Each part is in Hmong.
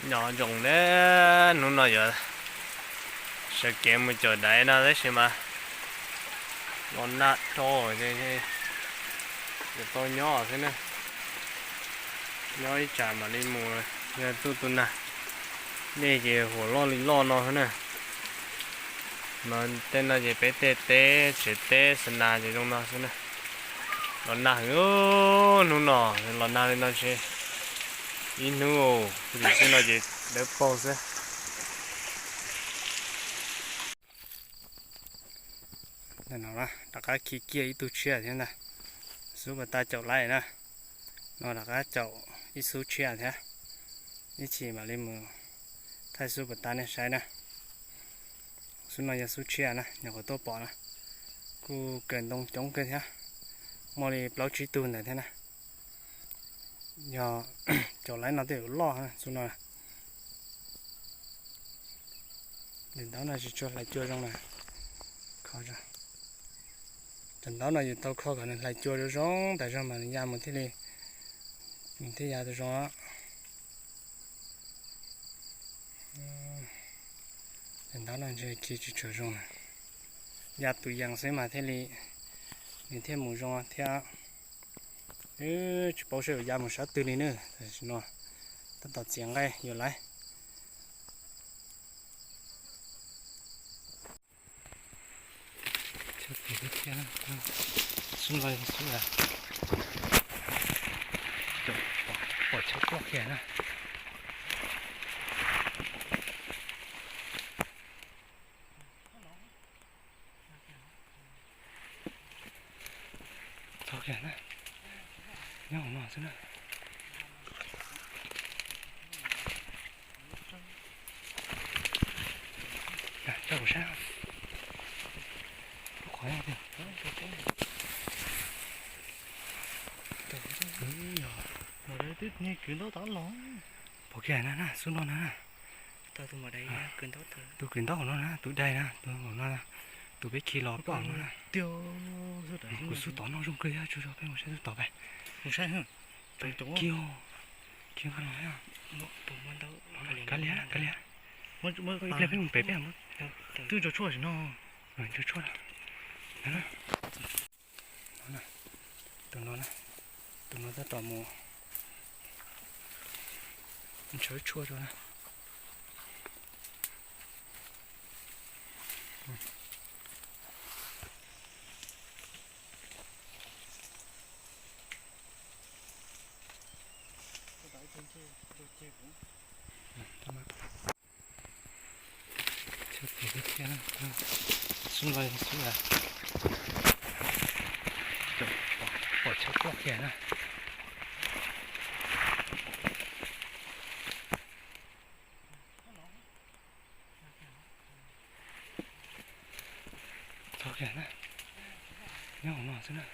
Nyob zoo ne, hnub no yuav sawv kev mus caum daiv no tab sis mas los nag dhau, yuav tau nyob xwb na. Nyob ib tsam mam li mus, yog tuj tus nag, dej ces huam loj li loj no xwb na. No tej no ces peb tej teb tsev teb xa nas ces zoo no xwb na. Los nag heev, hnub no los nag li no ces ib hnub lim xwb no ces dawb paug xwb. Rov qab khi kiag ib tug tshiab thiab ntag. Xub pas tas caum laib na, no rov qab caum ib xub tshiab thiab. Ib chim mam li mus thaij xub pas tas nej saib na. Xub no yog xub tshiab na, nyuam qhuav tuaj pom na, kuj kawm ntoo coob kawg thiab, muaj li plaub tsib tug ntawd thiab na. Yog caum laib no tej zaum loj xwb no. Daim ntaub no tsis tshua hlais cua zoo na. Cov ntaub no yus tau kho kom nws hlais cua zoo zoo tas zog mas nws ya mus thiaj li, nws thiaj ya tau zoo. Daim ntaub no ntshe khi tsis tshua zoo na. Ya tus yees xwb mas thiaj li, nws thiaj mus zoo thiab. Tsis paub saib yuav ya mus sab twg li na, tam sim no tab tom txiav nqaij yuav laiv. Xub no xub, pom chob ploj kiag na. Txog kiag na, nyob hauv no xwb na. Tso kuv saib, lub qhov tiag. Pom kiag na, xub no na. Tus kwv ntaub hauv no na, tus dai na, tus hauv no na, tus peb khi los pom no na. Kuv xub tod no zoo kawg, tso peb mus saib xub tod peb. Kiag, kiag nqa los. Kav liam, kav liam. Ib pliag peb mus pem peb twb tso tshuaj sim no. Tso tshuaj. Tus no, tus no tab tom mus ntshaw tshuaj rau na. Xub no xub, pom chob ploj kiag na. Txog kiag na, nyob hauv no xwb na.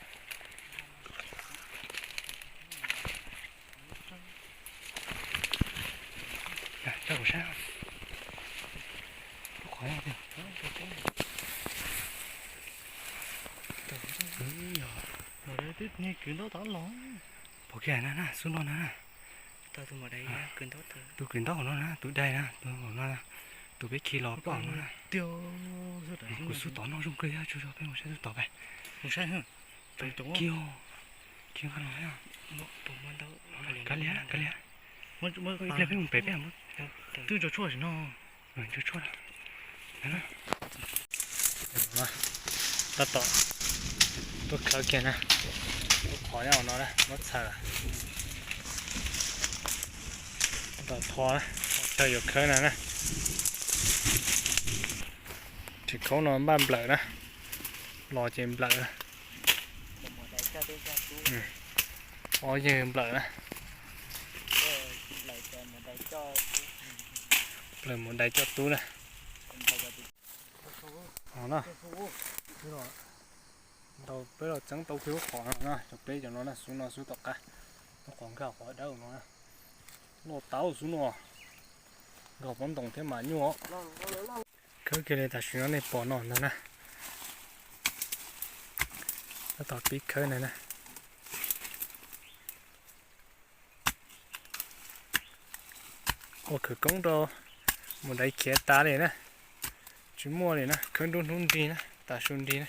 Tso kuv saib, lub qhov tiag. Kwv ntaub los. Pom kiag na, xub no na. Tus kwv ntaub hauv no na, tus dai na, tus hauv no, tus peb khi los pom no na. Kuv xub tod no zoo kawg, tso peb mus saib xub tod peb. Kiag, kiag nqa los. Kav liam, kav liam. Ib pliag peb mus pem peb. Twb tso tshuaj sim no. Tso tshuaj. Tab tom tuaj khawb kiag na. Lub qhov nyob hauv no na, muab txhaws. Tab tom tho, tho chaw yuav khawb na na. Tsis khaub no npaj nplawm na. Los ces nplawm. Ob yawg nplawm na. Nplawm mus dai coj tub na. Ntau peb los txeeb tau kiag lub qhov no na, cov peb cov no na, xub no xub tom qab, lub qhov nkag qhov dawb no na. Loj tau xub no, nkag pob ntoos thiab mas nyuaj. Khawb kiag li tam sim no nej pom no ntag na. Tab tom pib khawb na na. Ua khawv koob rau mus daiv khiav tas li na. Tsis muaj li na, khawb nruab hnub nrig na, tas su nrig na.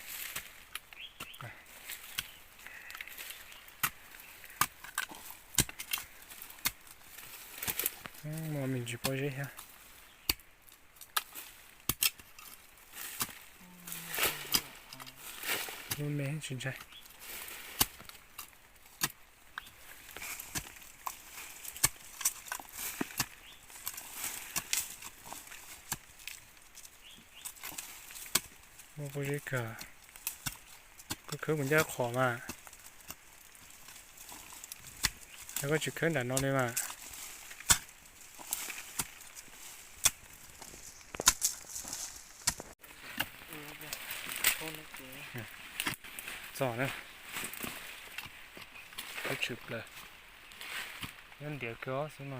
Muaj me ntsis pob zeb thiab. Lub me tsis ntshai. Muaj pob zeb kawg. Koj khawb kuv ncaj qhov mas. Yog koj tsis khawb nram no li mas. Txog na. Khawb tshwm plaws. Nyob ntiav kawg xwb no.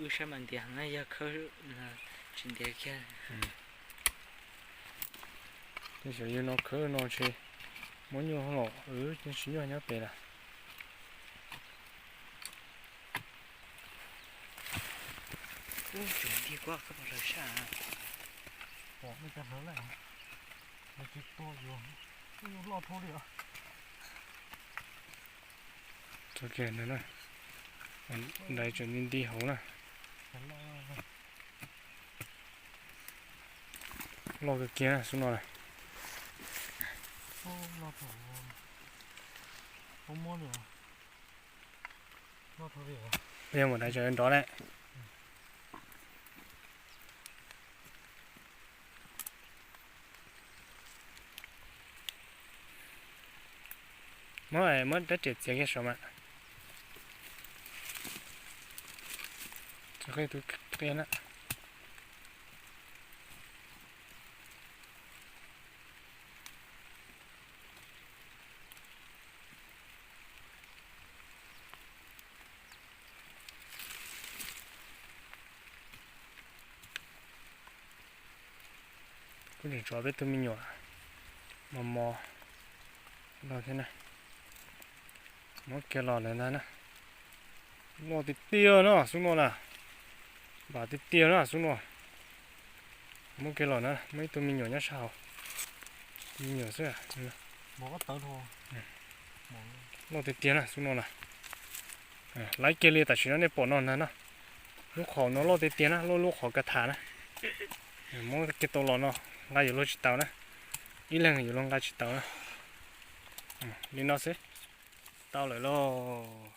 Wb sab mas ntiav heev na, yog khawb tsis ntiav kiag. Tej zaum yus no khawb no ntshe muab nyuaj los wb tsis nyuaj nyob pem lawm. Ub, tsuas ntiag kuab koj pom lawv sab. Pom nej cov hlawv lawm, nws tsis tua yus, loj dhau li os. Txog kiag ntawd na, nraiv tseem nti nti hauv na. Loj kawg kiag xub no na. Yog mus nraiv tseem nrov ne. Muab, muab rab riam txiav kiag saum mas. Tsis qhia tus qhia na. Kuj tseem tshuav peb tug me nyuam mos mos no thiab na. Muab kiag los lawm ntag na. Loj tiag tiag na xub no na. Npam tiag tiag na xub no. Muab kiag los na, muaj ib tug me nyuam nyob sab hauv. Me nyuam xwb. Loj tiag tiag na xub no na. Laib kiag li tam sim no nej pom no ntag na. Lub qhov no loj tiag tiag na, loj lub qhov ka tham na. Muab kiag tau los no, nqa yuav luag tsis taus na. Ib leeg yuav luag nqa tsis taus na. Li no xwb. Tau lawm lauj.